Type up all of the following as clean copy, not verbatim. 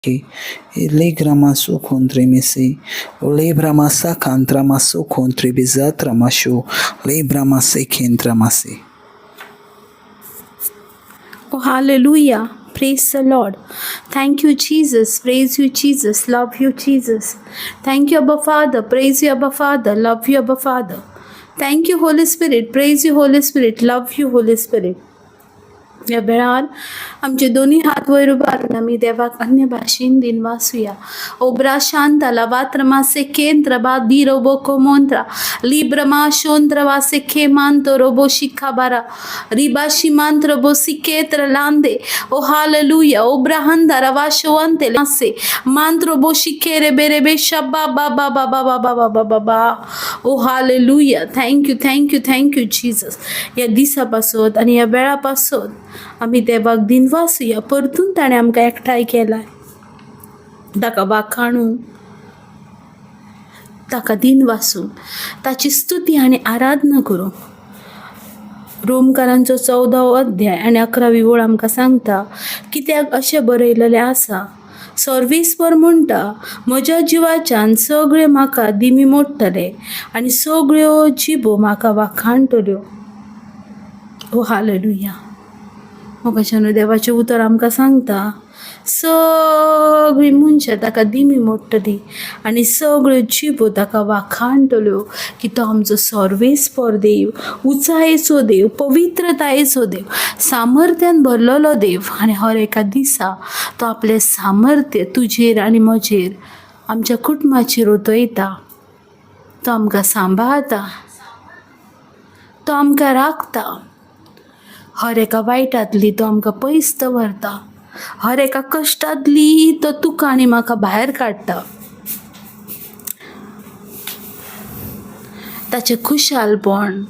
Legramasu contrimisi, Lebramasa cantramasu contribizatramashu, Lebramase kentramasi. Oh, hallelujah. Praise the Lord. Thank you, Jesus. Praise you, Jesus. Love you, Jesus. Thank you, Abba Father. Praise you, Abba Father. Love you, Abba Father. Thank you, Holy Spirit. Praise you, Holy Spirit. Love you, Holy Spirit. ह्या वेळार आमचे दोन्ही हात वयर उबारून आमी देवाक अन्य भाशेन दिनवासुया. ओब्रा शांता लवात्रमासे केंद्र बा दिरोबो कोमोंत्रा लिब्रमा शोंत्र वासे खेमांतो रोबो शिखाबारा रिबाशी मांत्र बो सिकेत्र लांदे. ओ हालेलुया. ओब्राहंदा रवाशोवंते मासे मांत्रो बो शिकेरे बेरे बे शब्बा बा बा बा बा बा बा बा बा बा. ओ hallelujah. Thank you, thank you, thank you Jesus. ह्या दिसा पासत आनी ह्या वेळा पासत आमी देवाक दिनवासुया. परतून ताणें आमकां एकठांय केलाय ताका वाखाणू, ताका दिनवासूं, ताची स्तुती आनी आराधना करूं. रोमकारांचो 14वो अध्याय आनी 11वी ओळ आमकां सांगता, कित्याक अशें बरयलेलें आसा, सर्वेस्पर म्हणटा, म्हज्या जिवाच्यान सगळे म्हाका दिमी मोडटले आनी सगळ्यो जिबो म्हाका वाखाणटल्यो. ओ हालेलुया. मोगाच्यान देवाचें उतर आमकां सांगता, सगळीं मनशां ताका दिमी मोडटली आनी सगळ्यो जिबो ताका वाखाणटल्यो की तो आमचो सर्वेस्पर देव, उंचायेचो देव, पवित्रतायेचो देव, सामर्थ्यान भरलेलो देव. आनी हर एका दिसा तो आपलें सामर्थ्य तुजेर आनी म्हजेर, आमच्या कुटुंबाचेर ओतयता. तो आमकां सांबाळता, तो आमकां राखता. हर एका वायटांतली तो आमकां पयस दवरता, हर एका कश्टांतली तो तुका आनी म्हाका भायर काडटा. ताचें खुशालपण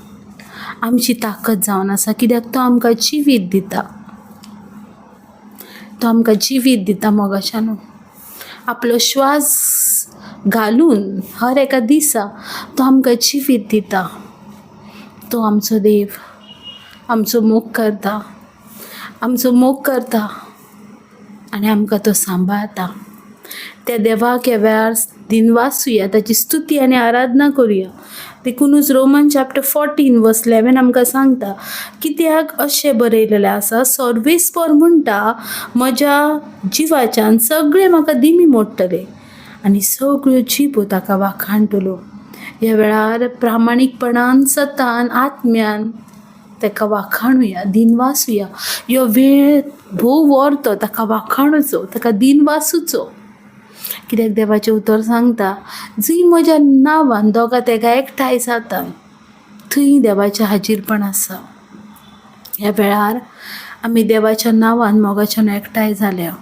आमची ताकद जावन आसा, कित्याक तो आमकां जिवीत दिता. तो आमकां जिवीत दिता मोगाच्यानू. आपलो श्वास घालून हर एका दिसा तो आमकां जिवीत दिता. तो आमचो देव आमचो मोग करता, आमचो मोग करता आनी आमकां तो सांबाळता. त्या देवाक ह्या वेळार दिनवासुया, ताची स्तुती आनी आराधना करुया. देखुनूच रोमन चॅप्टर 14 वर्स 11 आमकां सांगता, कित्याक अशें बरयलेलें आसा, सर्वेस्पर म्हणटा, म्हज्या जिवाच्यान सगळे म्हाका दिमी मोडटले आनी सगळ्यो जिबो ताका वाखाणटल्यो. ह्या वेळार प्रामाणीकपणान, सतान, आत्म्यान ताका वाखाणुया, दिनवासुया. ह्यो वेळ भोव व्हरतो ताका वाखाणुचो, ताका दिनवासुचो. कित्याक देवाचें उतर सांगता, जंय म्हज्या नांवान दोगां तेगां एकठांय जाता थंय देवाचें हाजीरपण आसा. ह्या वेळार आमी देवाच्या नांवान मोगाच्यान एकठांय जाल्या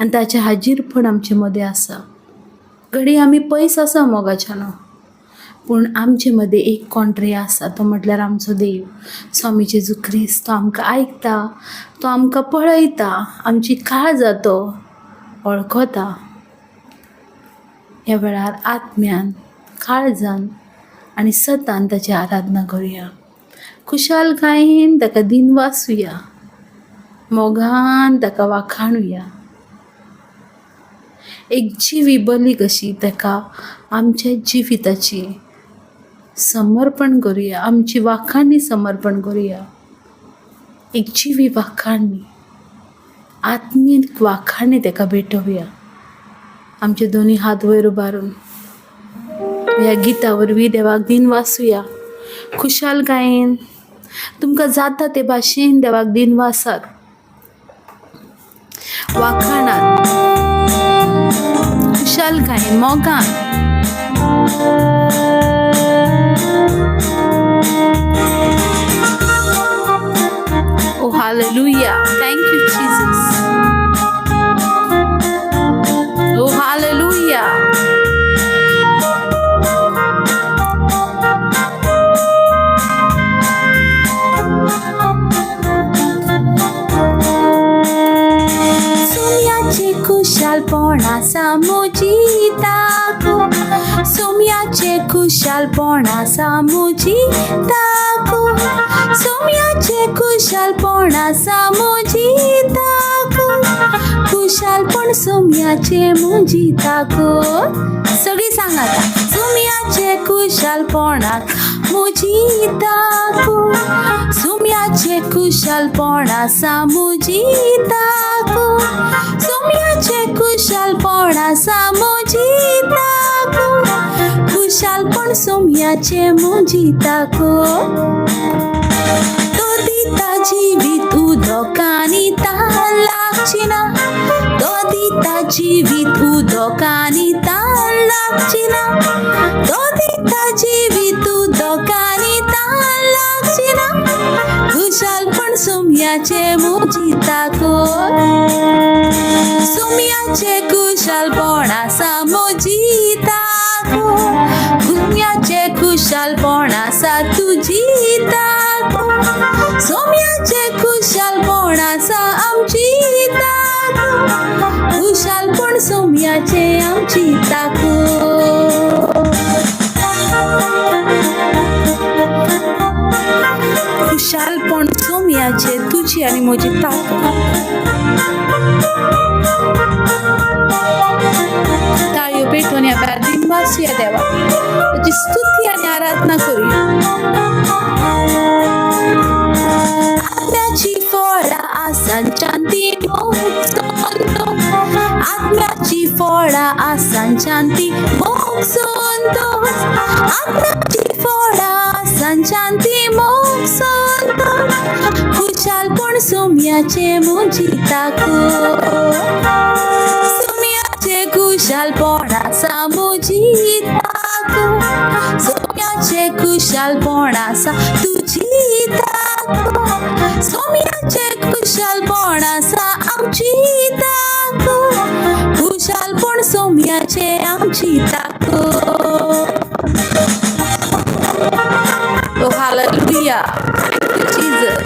आनी ताचें हाजीरपण आमचे मदें आसा. घडये आमी पयस आसा मोगाच्यान, पूण आमचे मदें एक कोण तरी आसा, तो म्हटल्यार आमचो देव स्वामी जेजू क्रिस्त. तो आमकां आयकता, तो आमकां पळयता, आमची काळजां तो वळखता. ह्या वेळार आत्म्यान, काळजान आनी सतान ताची आराधना करुया. खुशालकायेन ताका दिनवासुया, मोगान ताका वाखाणुया. एक जिवी बली कशी ताका आमच्या जिविताची समर्पण करुया, आमची वाखाणणी समर्पण करुया. एक जिवी वाखाणणी, आत्मीक वाखाणणी ताका भेटोवया. आमचे दोनी हात वयर उबारून ह्या गिता वरवीं देवाक दिनवासुया. खुशालकायेन तुमकां जाता ते भाशेन देवाक दिनवासात, वाखाणात, खुशालकायेन, मोगान. Oh, hallelujah. Thank you, Jesus. Oh, hallelujah. सुम्याचे खुशालपण आसा म्हजी ताको, सोम्याचें खुशालपण आसा म्हजी ताको, सोम्याचें खुशालपण आसा म्हजी ताको, खुशालपण सोम्याचें म्हजी ताको. सगळीं सांग आतां. सोम्याचें खुशालपण आसा म्हजी ताको, सोम्याचें खुशालपण आसा म्हजी ताको, सोम्याचें खुशालपण आसा म्हजी ताको, खुशालपण सोम्याचें म्हजी ताको. तो दिता जिवीत उदक आनी तान लागची ना, तो दिता जिवीत उदक आनी तान लागची ना, तो दिता जिवीत उदक आनी तान लागची ना, खुशालपण सोम्याचें म्हजी ताको, सोम्याचें खुशालपण आसा म्हजी ताको, सोम्याचें खुशालपण आसा तुजी ताको, सोम्याचें खुशालपण आसा आमची ताको, खुशालपण सोम्याचें आमची ताको. खुशालपण सोम्याचें तुजी आनी म्हजी ताको. ताळयो पेटोवन ह्या वेळार दिनवासुया देवा, ताची स्तुती आनी आराधना करुया. आत्म्याची फळां आसांच्यान ती मोग संतोष, आत्म्याची फळां आसांच्यान ती मोग संतोष, आत्म्याची फळां आसांच्यान ती मोग संतोष, खुशालपण सोम्याचें म्हजी ताको, सोम्याचें खुशालपण आसा म्हजी ताको, सोम्याचें खुशालपण आसा तुजी ताको, सोम्याचें खुशालपण आसा आमची ताको, खुशालपण सोम्याचें आमची ताको. Oh, hallelujah. Thank you, Jesus.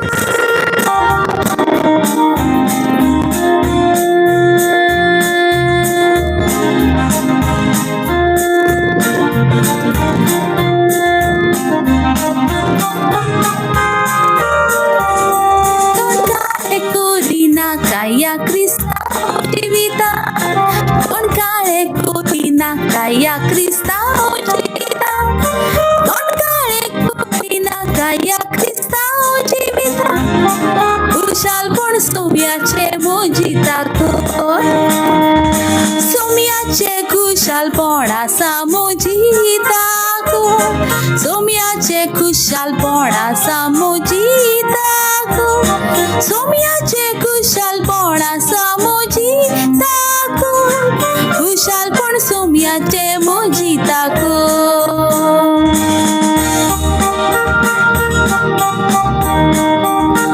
कोण काळें करिनाका ह्या क्रिस्तांव जिवितांत, कोण काळें करिनाका ह्या क्रिस्तांव जिवितांत, कोण काळें करिनाका ह्या क्रिस्तांव जिवितांत, खुशालपण सोम्याचें म्हजी ताको, सोम्याचें खुशालपण आसा म्हजी ताको, सोम्याचें खुशालपण आसा म्हजी ताको, सोम्याचें खुशालपण आसा म्हजी ताको, खुशालपण सोम्याचें म्हजी ताको.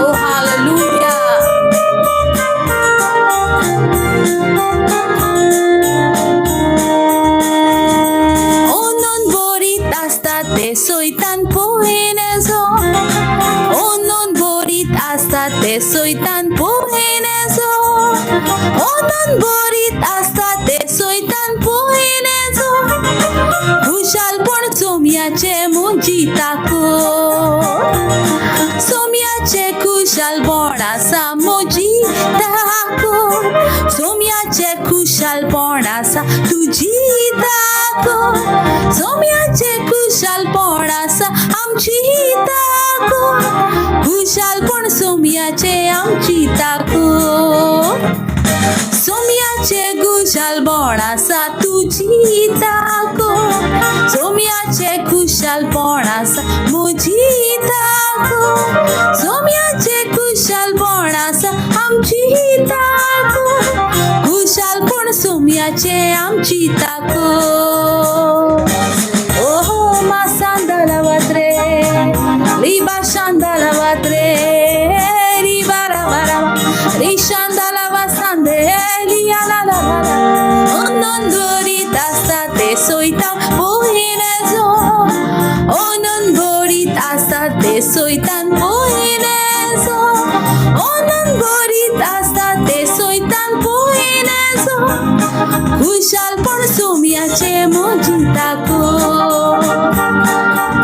Oh, hallelujah. O non borit hasta te soy tan poeneso, o non borit hasta te soy tan poeneso, o non borit hasta te soy tan poeneso, खुशालपण सोम्याचें म्हजी ताको, सोम्याचें खुशालपण आसा म्हजी ताको, सोम्याचें खुशालपण आसा तुजी ताको, सोम्याचें खुशालपण आसा आमची ताको, खुशालपण सोम्याचें आमची ताको, सोम्याचें खुशालपण आसा तुजी ताको, सोम्याचें खुशालपण आसा म्हजी ताको, सोम्याचें खुशालपण आसा आमची ताको, खुशालपण सोम्याचें आमची ताको. Oh, masandala vatre, riba shandala vatre, riba raba raba, rishandala vasande, lia la la la la. Oh, non dorita state soy tan buenezo, oh, non dorita state soy tan buenezo, oh, non dorita state soy tan buenezo, खुशालपण सोम्याचें म्हजी ताको,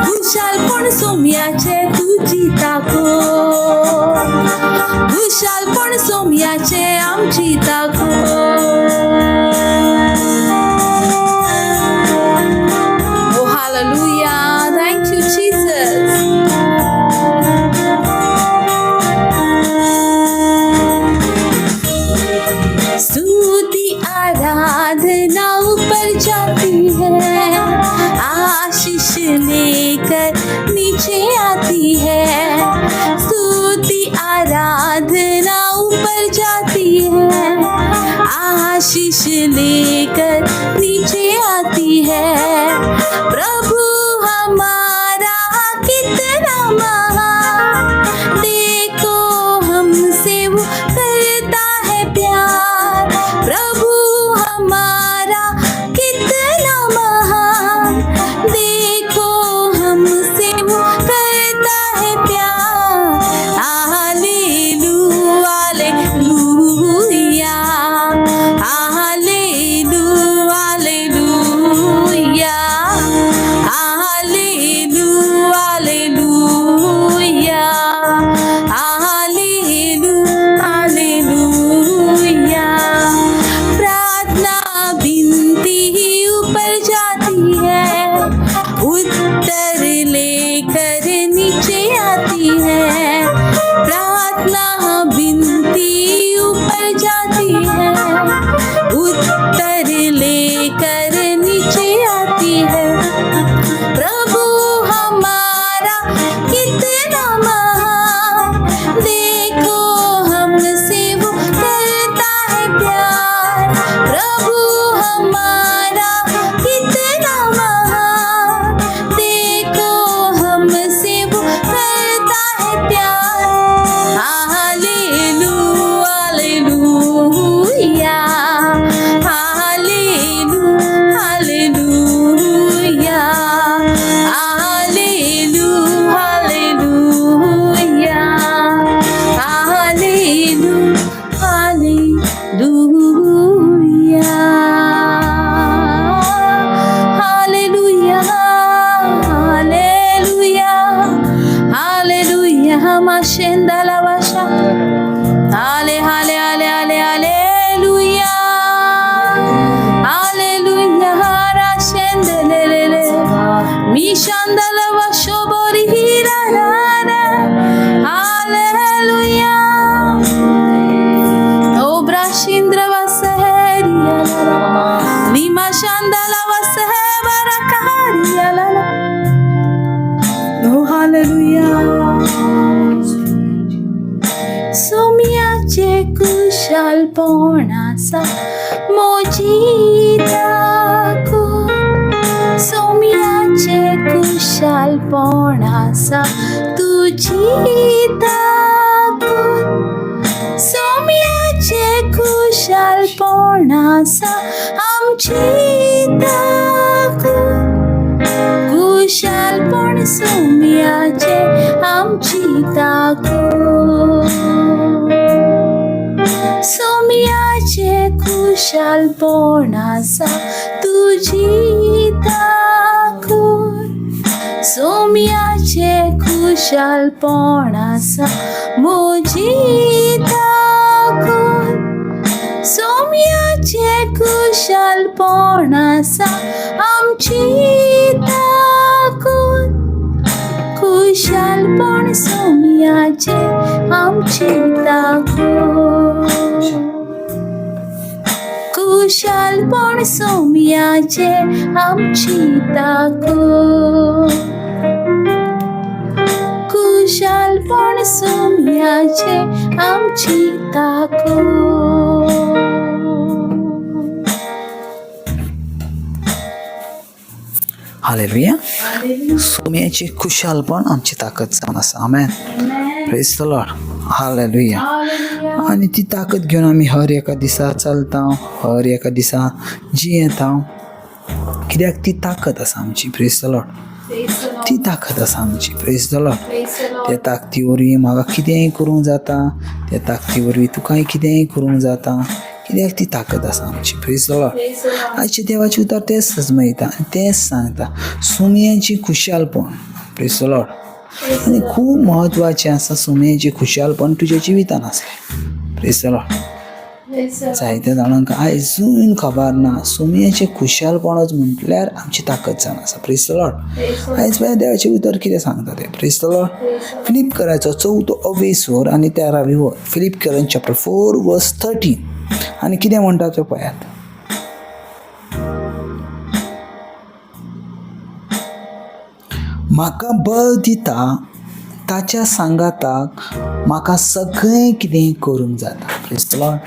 खुशालपण सोम्याचें तुजी ताको, खुशालपण सोम्याचें आमची ताको. Oh, hallelujah. Thank you, Jesus. स्तुति आराधना ऊपर जाती है, आशीष लेकर नीचे आती है. स्तुति आराधना ऊपर जाती है, आशीष लेकर नीचे आती है. प्रभु हमारा कितना महान, देखो हमसे वो करता है प्यार. प्रभु हमारा कितना महान, देखो हमसे वो करता है प्यार. Hallelu hallelujah, hallelu hallelujah, hallelu hallelujah, hallelu hallelujah. प्रार्थना बिनती ऊपर जाती है, उत्तर लेकर नीचे आती है. प्रार्थना बिनती ऊपर जाती है, उत्तर लेकर नीचे आती है. प्रभु हमारा कितना महान, देखो हमसे वो करता है प्यार. प्रभु हमारा कितना महान, देखो हमसे वो करता है प्यार. Hallelu hallelujah, hallelu hallelujah, hallelu hallelujah, hallelu hallelujah, hallelujah, hallelujah, hallelujah. माशेंदाला वाशा हाले हाले हाले हाले हालेलुया, हालेलुया. राशेंदलेले मिशांदला वाशोबोरी हिरा हालेलुया. ओ ब्राशिंद्र वसहेरिया लीमा शांदला वसहे बरकारिया ला. Oh, hallelujah. सोम्याचे कुशालपण आसा म्हजी ताकूत, सोम्याचे कुशालपण आसा तुजी ताकूत, सोम्याचे खुशालपण आसा आमची ताकूत, खुशालपण सोम्याचे आमची ताकूत, सोम्याचे खुशालपण आसा तुजी ताकूत, सोम्याचे खुशालपण आसा म्हजी ताकूत, सोम्याचे खुशालपण आसा आमची ताकूत, खुशालपण सोम्याचे आमची ताकूत, खुशालपण सोम्याचे आमची ताकूत, खुशालपण सोम्याचे आमची ताकूत. हालेलुया. सोम्याची खुशालपण आमची ताकद जावन आसा. आमेन. Praise the Lord. Hallelujah. आनी ती ताकद घेवन आमी हर एका दिसा चलता, हर एका दिसा जियेता, कित्याक ती ताकद आसा आमची. Praise the Lord. ती ताकद आसा आमची. Praise the Lord. त्या ताकदी वरवीं म्हाका कितेंय करूंक जाता, त्या ताकदी वरवीं तुकाय कितेंय करूंक जाता. कित्याक ती ताकद आसा आमची. प्रेज the Lord. आयचे देवाचे उतर तेंच सजमयता आनी तेंच सांगता, सुमयांची खुशालपण. Praise the Lord. आनी खूब म्हत्वाचें आसा सुमयेचें खुशालपण तुज्या जिवितान आसलें. Praise the Lord. जायत्या जाणांक आयजून खबर ना सुमयेचें खुशालपणच म्हटल्यार आमची ताकद जावन आसा. Praise the Lord. आयज पळय देवाचें उतर कितें सांगता तें. प्रेज the Lord. Philip कराचो चवथो अवेसोर आनी तेरावी वर, फिलिपकरां चॅप्टर 4 वर्स 13, आनी कितें म्हणटा तें पळयात. म्हाका बळ दिता ताच्या सांगाताक म्हाका सगळें कितें करूंक जाता. Praise the Lord.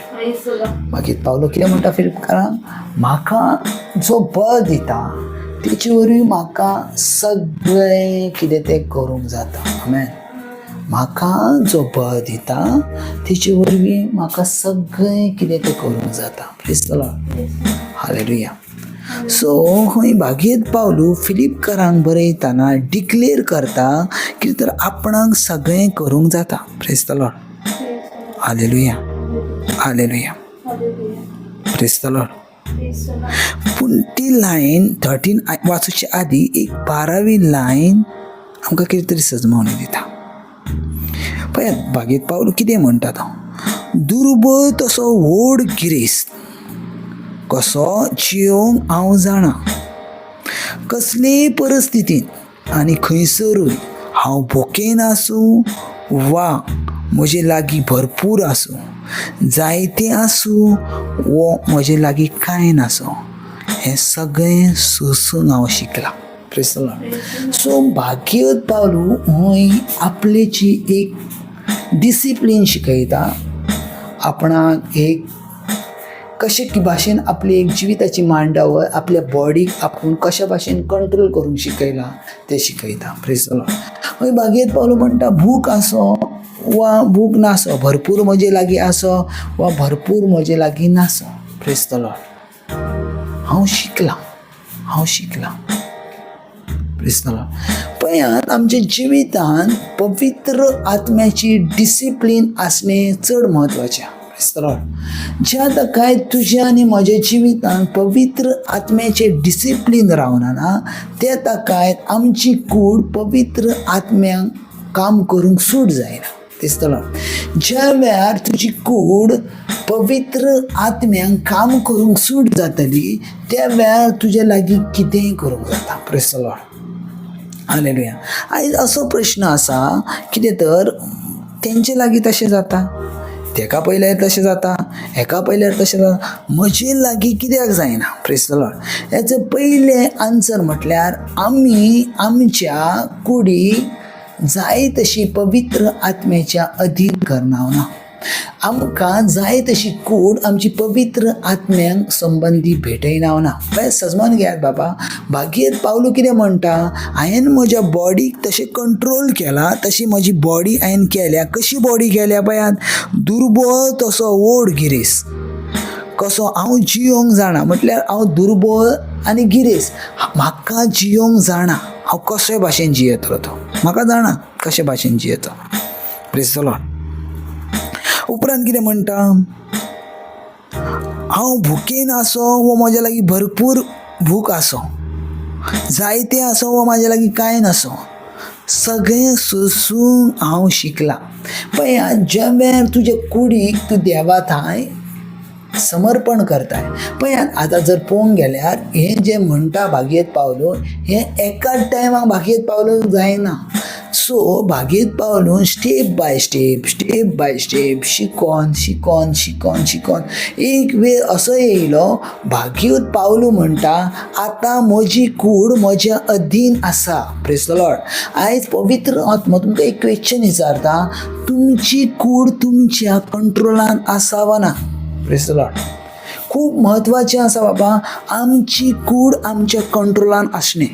मागीर पावलो कितें म्हणटा फिलिपकारांक, म्हाका जो बळ दिता तेचे वरवीं म्हाका सगळें कितें तें करूंक जाता. आमेन. म्हाका जो बळ दिता तेचे वरवीं म्हाका सगळें कितें तें करूंक जाता. Praise the Lord. Hallelujah. So खंय भागयत पावलू फिलिपकारांक बरयतना डिक्लेर करता की तर आपणाक सगळें करूंक जाता. Praise the Lord. Hallelujah. Hallelujah. Praise the Lord. पूण ती लायन 13 वाचूचे आदी एक 12वी लायन आमकां कितें तरी सजमावणी दिता. पळयात भागयत पावलू कितें म्हणटा तो, दुर्बळ तसो व्हड गिरेस्त कसो जियोंक हांव जाणा, कसलेय परिस्थितींत आनी खंयसरूय हांव भुकेन आसूं वा म्हजे लागीं भरपूर आसूं, जायतें आसूं वो म्हजे लागीं कांय नासूं, हें सगळें सोंसूंक हांव शिकलां. Praise the Lord. सो भाग्यवत पावलू हय आपल्याची एक डिसिप्लीन शिकयता, आपणाक एक कशे भाशेन आपली एक जिविताची मांडावळ आपल्या बॉडीक आपूण कशा भाशेन कंट्रोल करूंक शिकयला तें शिकयता. Praise the Lord. मागीर भागयत पावलो म्हणटा, भूक आसो वा भूक नासो, भरपूर म्हजे लागीं आसो वा भरपूर म्हजे लागीं नासो. Praise the Lord. हांव शिकलां, हांव शिकलां. Praise the Lord. पळयात आमच्या जिवितान पवित्र आत्म्याची डिसिप्लीन आसणें चड म्हत्वाचें. Praise the Lord. ज्या ताका तुज्या आनी म्हज्या जिवितान पवित्र आत्म्याचें डिसिप्लीन रावना ना, ते ताका आमची कूड पवित्र आत्म्यांक काम करूंक सूट जायना. Praise the Lord. ज्या वेळार तुजी कूड पवित्र आत्म्यांक काम करूंक सूट जातली त्या वेळार तुज्या लागीं कितेंय करूंक जाता. Praise the Lord. Hallelujah. आयज असो प्रश्न आसा कितें तर तेंचे लागीं तशें जाता, तेका पळयल्यार तशें जाता, हेका पळयल्यार तशें जाता, म्हजे लागीं कित्याक जायना. Praise the Lord. हेचो पयलें आन्सर म्हटल्यार आमी आमच्या कुडीक जाय तशी पवित्र आत्म्याच्या अधीन करना ना. आमकां जाय तशी कूड आमची पवित्र आत्म्यांक संबंदी भेटयना ना. पळय सजमान घेयात बाबा, भागयत पावलू कितें म्हणटा, हांवें म्हज्या बॉडीक तशें कंट्रोल केला, तशी म्हजी बॉडी हांवें केल्या. कशी बॉडी केल्या पळयात, दुर्बळ तसो व्हड गिरेस्त कसो हांव जियोंक जाणा. म्हटल्यार हांव दुर्बळ आनी गिरेस्त, म्हाका जियोंक जाणा, हांव कशे भाशेन जियेतलो तो म्हाका जाणा, कशे भाशेन जियेतो. Praise the Lord. उपरांत कितें म्हणटा, हांव भुकेन आसो वो म्हज्या लागीं भरपूर भूक आसो, जायतें आसो वो म्हाज्या लागीं कांय नासो, सगळें सोंसूंक हांव शिकलां. पळय ज्या वेळार तुजे कुडीक तूं देवा थांय समर्पण करताय. पळयात आतां जर पळोवंक गेल्यार हें जें म्हणटा भागयत पावलो हें एकाच टायमाक भागयत पावलो जायना. सो भागयत पावलो step by step, step by step शिकोन शिकोन शिकोन शिकोन एक वेळ असो येयलो भागयत पावलो म्हणटा आतां म्हजी कूड म्हज्या अधीन आसा. Praise the Lord. आयज पवित्र आत्मो तुमकां एक क्वेश्चन विचारता, तुमची कूड तुमच्या कंट्रोलान आसा वा ना. Praise the Lord. खूब म्हत्वाचें आसा बाबा आमची कूड आमच्या कंट्रोलान आसणें.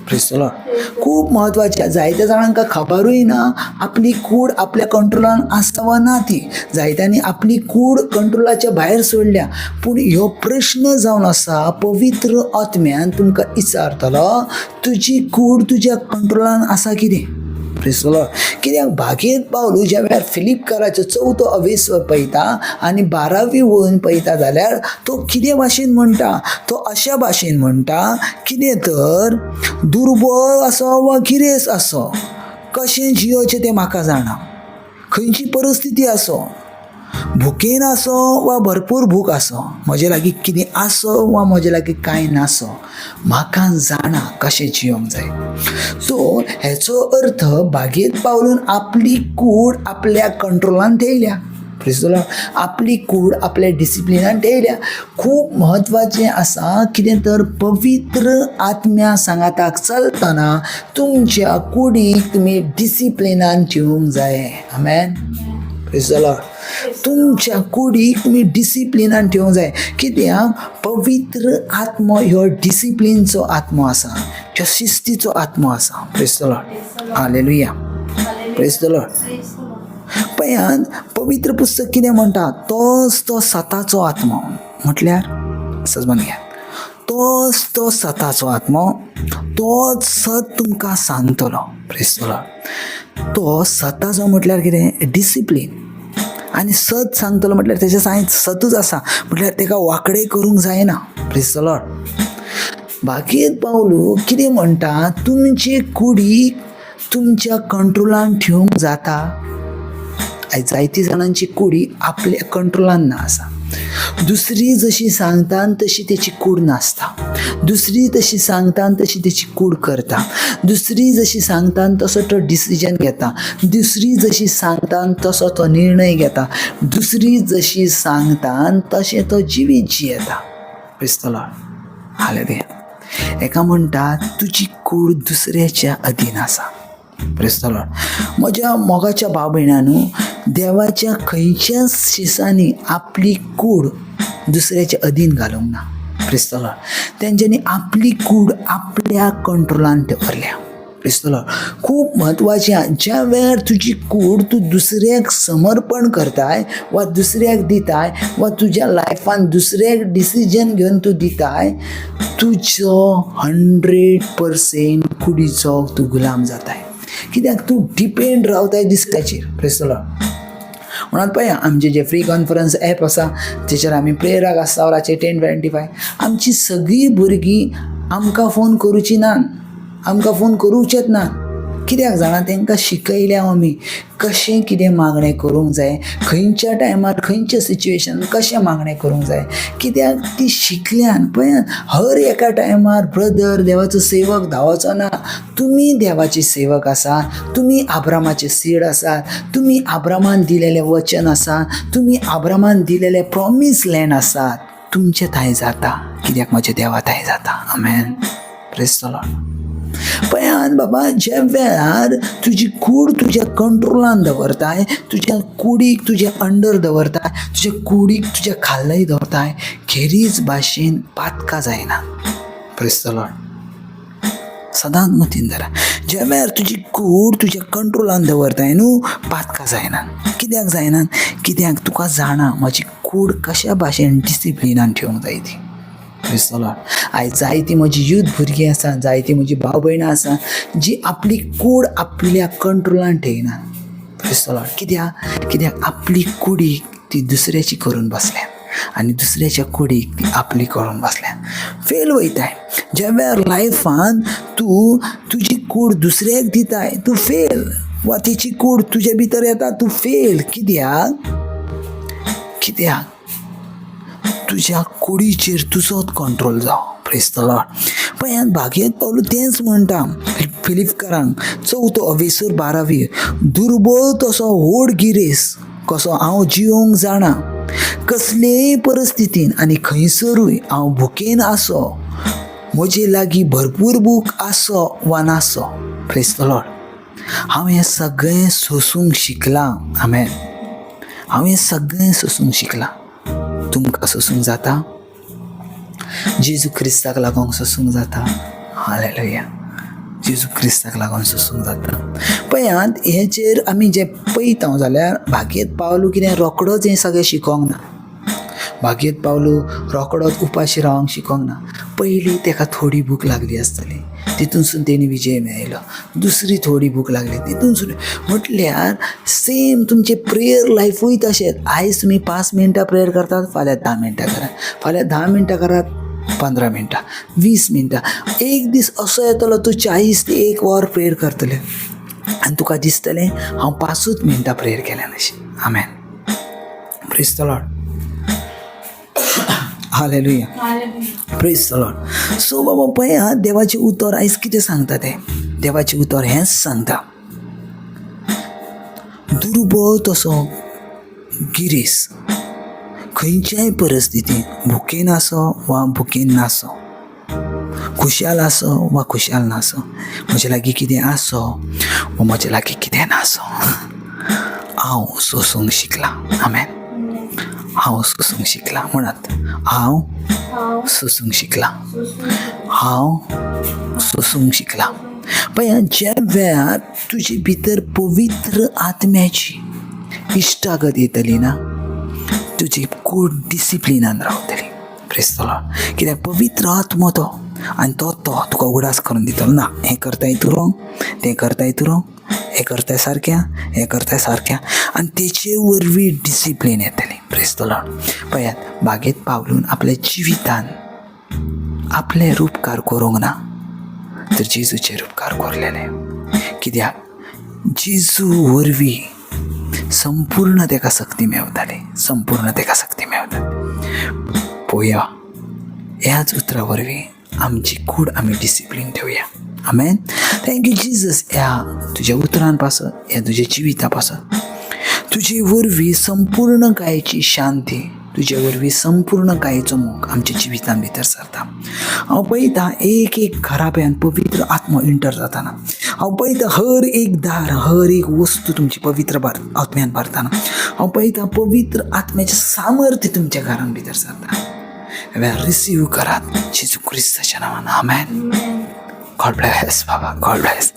Praise the Lord. खूब म्हत्वाचें. जायत्या जाणांक खबरूय ना आपली कूड आपल्या कंट्रोलान आसा वा ना ती. जायत्यांनी आपली कूड कंट्रोलाच्या भायर सोडल्या. पूण ह्यो प्रश्न जावन आसा पवित्र आत्म्यान तुमकां विचारतलो, तुजी कूड तुज्या कंट्रोलान आसा कितें. प्रेज the Lord. कित्याक भागीत पावलू ज्या वेळार फिलिपकाराचो चवथो अवेस्वर पळयता आनी 12वी वळून पळयता जाल्यार तो कितें भाशेन म्हणटा, तो अशा भाशेन म्हणटा कितें तर दुर्बळ आसो वा गिरेस्त आसो, कशें जियोचें तें म्हाका जाणा, खंयची परिस्थिती आसो, भुकेन आसो वा भरपूर भूक आसो, म्हजे लागीं कितें आसो वा म्हजे लागीं कांय नासो, म्हाका जाणा कशें जियोंक जाय. सो हेचो अर्थ बागेत पावलून आपली कूड आपल्या कंट्रोलान ठेयल्या. प्रेज the Lord. आपली कूड आपल्या डिसिप्लिनान ठेयल्या. खूब म्हत्वाचें आसा कितें तर पवित्र आत्म्या सांगाताक चलतना तुमच्या कुडीक तुमी डिसिप्लिनान ठेवूंक जाय. आमेन. Praise the Lord. तुमच्या कुडीक तुमी डिसिप्लिनान ठेवूंक जाय. कित्याक पवित्र आत्मो ह्यो डिसिप्लिनचो आत्मो आसा, ह्यो शिस्तीचो आत्मो आसा. Praise the Lord. Hallelujah. Praise the Lord. पळयात पवित्र पुस्तक कितें म्हणटा, तोच तो सताचो आत्मो म्हटल्यार सजमान घ्या, तोच तो सताचो आत्मो, तोच सत तुमकां सांगतलो. Praise the Lord. तो सताचो म्हटल्यार कितें, डिसिप्लीन. आनी सत सांगतलो म्हटल्यार तेजे सायन्स सतूच आसा, म्हटल्यार तेका वांकडें करूंक जायना. Praise the Lord. बाकीत पावलू कितें म्हणटा, तुमचे कुडीक तुमच्या कंट्रोलान ठेवूंक जाता. आयज जायती जाणांची कुडी आपल्या कंट्रोलान ना आसा. दुसरी जशी सांगता तशी तेची कूड नासता, दुसरी तशी सांगता तशी तेची कूड करता, दुसरी जशी सांगता तसो तो डिसिजन घेता, दुसरी जशी सांगता तसो तो निर्णय घेता, दुसरी जशी सांगता तशें तो जिवीत जियेता. Praise the Lord. Hallelujah. हेका म्हणटा तुजी कूड दुसऱ्याच्या अधीन आसा. Praise the Lord. म्हज्या मोगाच्या भाव भयणांनो, देवाच्या खंयच्याच शिसांनी आपली कूड दुसऱ्याच्या अधीन घालूंक ना. Praise the Lord. तेंच्यांनी आपली कूड आपल्या कंट्रोलान दवरल्या. Praise the Lord. खूब म्हत्वाचें आहा, ज्या वेळार तुजी कूड तूं दुसऱ्याक समर्पण करताय वा दुसऱ्याक दिताय वा तुज्या लायफान दुसऱ्याक डिसिजन घेवन तूं दिताय, तुजो 100% कुडीचो तूं गुलाम जाताय. कित्याक तूं डिपेंड रावताय दुसऱ्याचेर. Praise the Lord. म्हणून पळया आमचें जें फ्री कॉन्फरन्स एप आसा तेचेर आमी प्रेयराक आसता वराचेर 10:25. आमची सगळीं भुरगीं आमकां फोन करुची ना, आमकां फोन करुचेच ना. कित्याक जाणा, तांकां शिकयल्या आमी कशें कितें मागणें करूंक जाय, खंयच्या टायमार खंयच्या सिच्युएशन कशें मागणें करूंक जाय. कित्याक ती शिकल्यान. पळयात हर एका टायमार ब्रदर देवाचो सेवक धांवचो ना. तुमी देवाचे सेवक आसा, तुमी आब्रामाचे सीड आसात, तुमी आब्रामान दिलेलें वचन आसा, तुमी आब्रामान दिलेलें प्रॉमीस लँड आसात. तुमचें थांय जाता, कित्याक म्हज्या देवा थांय जाता. आमेन. Praise the Lord. पळयात बाबा, ज्या वेळार तुजी कूड तुज्या कंट्रोलान दवरताय, तुज्या कुडीक तुज्या अंडर दवरताय, तुज्या कुडीक तुज्या खाल्लय दवरताय, खेरीज भाशेन पातकां जायना. Praise the Lord. सदांच मतीन धरा, ज्या वेळार तुजी कूड तुज्या कंट्रोलान दवरताय न्हू, पातकां जायना. कित्याक जायना? कित्याक तुका जाणा म्हजी कूड कशा भाशेन डिसिप्लिनान ठेवूंक जाय ती. Praise the Lord. आयज जायती म्हजी यूथ भुरगीं आसा, जायती म्हजी भाव भयणां आसा जी आपली कूड आपल्या कंट्रोलान ठेयना. Praise the Lord. कित्याक? कित्याक आपली कुडीक ती दुसऱ्याची करून बसल्या आनी दुसऱ्याच्या कुडीक ती आपली करून बसल्या. फेल वयताय. ज्या वेळार लायफान तूं तुजी कूड दुसऱ्याक दिताय, तूं फेल, वा तिची कूड तुजे भितर येता, तूं फेल. कित्याक? कित्याक तुज्या कुडीचेर तुजोच कंट्रोल जावं. Praise the Lord. पळयात भागयत पावलू तेंच म्हणटा फिलिपकारांक चवथो अवेसर 12वी, दुर्बळ तसो व्हड गिरेस कसो हांव जियोंक जाणा, कसलेय परिस्थितीन आनी खंयसरूय हांव भुकेन आसो, म्हजे लागीं भरपूर भूक आसो वा नासो. Praise the Lord. हांव हें सगळें सोंसूंक शिकलां. आमेन. हांव हें सगळें सोंसूंक शिकलां. तुमकां सोंसूंक जाता? जेजू क्रिस्ताक लागून सोंसूंक जाता? हालेलुया. जेजू क्रिस्ताक लागून सोंसूंक जाता. पळयात हेचेर आमी जे पळयता जाल्यार भागयत पावलू कितें रोकडोच हें सगळें शिकोंक ना. भागयत पावलू रोकडोच उपाशी रावंक शिकोंक ना. पयलीं तेका थोडी भूक लागली आसतली, तितूनसून तेणी विजय मेळयलो. दुसरी थोडी भूक लागली, तितूनसून. म्हटल्यार सेम तुमचें प्रेयर लायफूय तशेंच. आयज तुमी 5 मिनटां प्रेयर करतात, फाल्यां 10 मिनटां करात, फाल्यां 10 मिनटां करात, 15 मिनटां, 20 मिनटां. एक दीस असो येतलो तूं 40 ते 1 वर प्रेयर करतलें आनी तुका दिसतलें हांव 5 मिनटां प्रेयर केल्यान अशें. आमेन. Praise the Lord. Hallelujah. Praise the Lord. So बाबा पळय आं, देवाचें उतर आयज कितें सांगता तें. देवाचें उतर हेंच सांगता, दुर्बळ तसो गिरेस खंयच्याय परिस्थितींत भुकेन आसो वा भुकेन नासो, खुशाल आसो वा खुशाल नासो, म्हजे लागीं कितें आसो वा म्हजे लागीं कितें नासो, हांव सोंसूंक शिकलां. आमेन. हांव सोंसूंक शिकलां. म्हणात, हांव सोंसूंक शिकलां, हांव सोंसूंक शिकलां. पळय, ज्या वेळार तुजे भितर पवित्र आत्म्याची इश्टागत येतली ना, तुजी कूड डिसिप्लिनान रावतली. प्रेज the Lord. कित्याक पवित्र आत्मो तो, आनी तो तो तुका उगडास करून दितलो, ना हें करताय तूं रोंग, तें करताय तूं रोंग, हें करताय सारकें, हें करताय सारकें, आनी तेचे वरवीं डिसिप्लीन येतली. Praise the Lord. पळयात, बागेत पावलून आपल्या जिवितान आपले रुपकार करूंक ना, तर जेजूचे रुपकार कोरलेले. कित्याक जेजू वरवीं संपूर्ण तेका सक्ती मेवताली, संपूर्ण तेका सक्ती मेवता. पळोवया, ह्याच उतरा वरवीं आमची कूड आमी डिसिप्लीन ठेवया. आमेन. Thank you Jesus. ह्या तुज्या उतरान पासत, ह्या तुज्या जिविता पासत, तुजे वरवीं संपूर्ण कायेची शांती, तुजे वरवीं संपूर्ण कायेचो मोग आमच्या जिवितान भितर सरता. हांव पळयतां एक एक घराब्यान पवित्र आत्मो इंटर जाताना. हांव पळयतां हर एक दार, हर एक वस्तू तुमची पवित्र आत्म्यान भरताना. हांव पळयतां पवित्र आत्म्याचें सामर्थ्य तुमच्या घरान भितर सरता. रिसीव करात जेजू क्रिस्ताच्या नांवान. आमेन. गॉड ब्लेस बाबा, गॉड ब्लेस.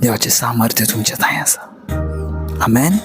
देवाचें सामर्थ्य तुमच्या थंय आसा. आमेन.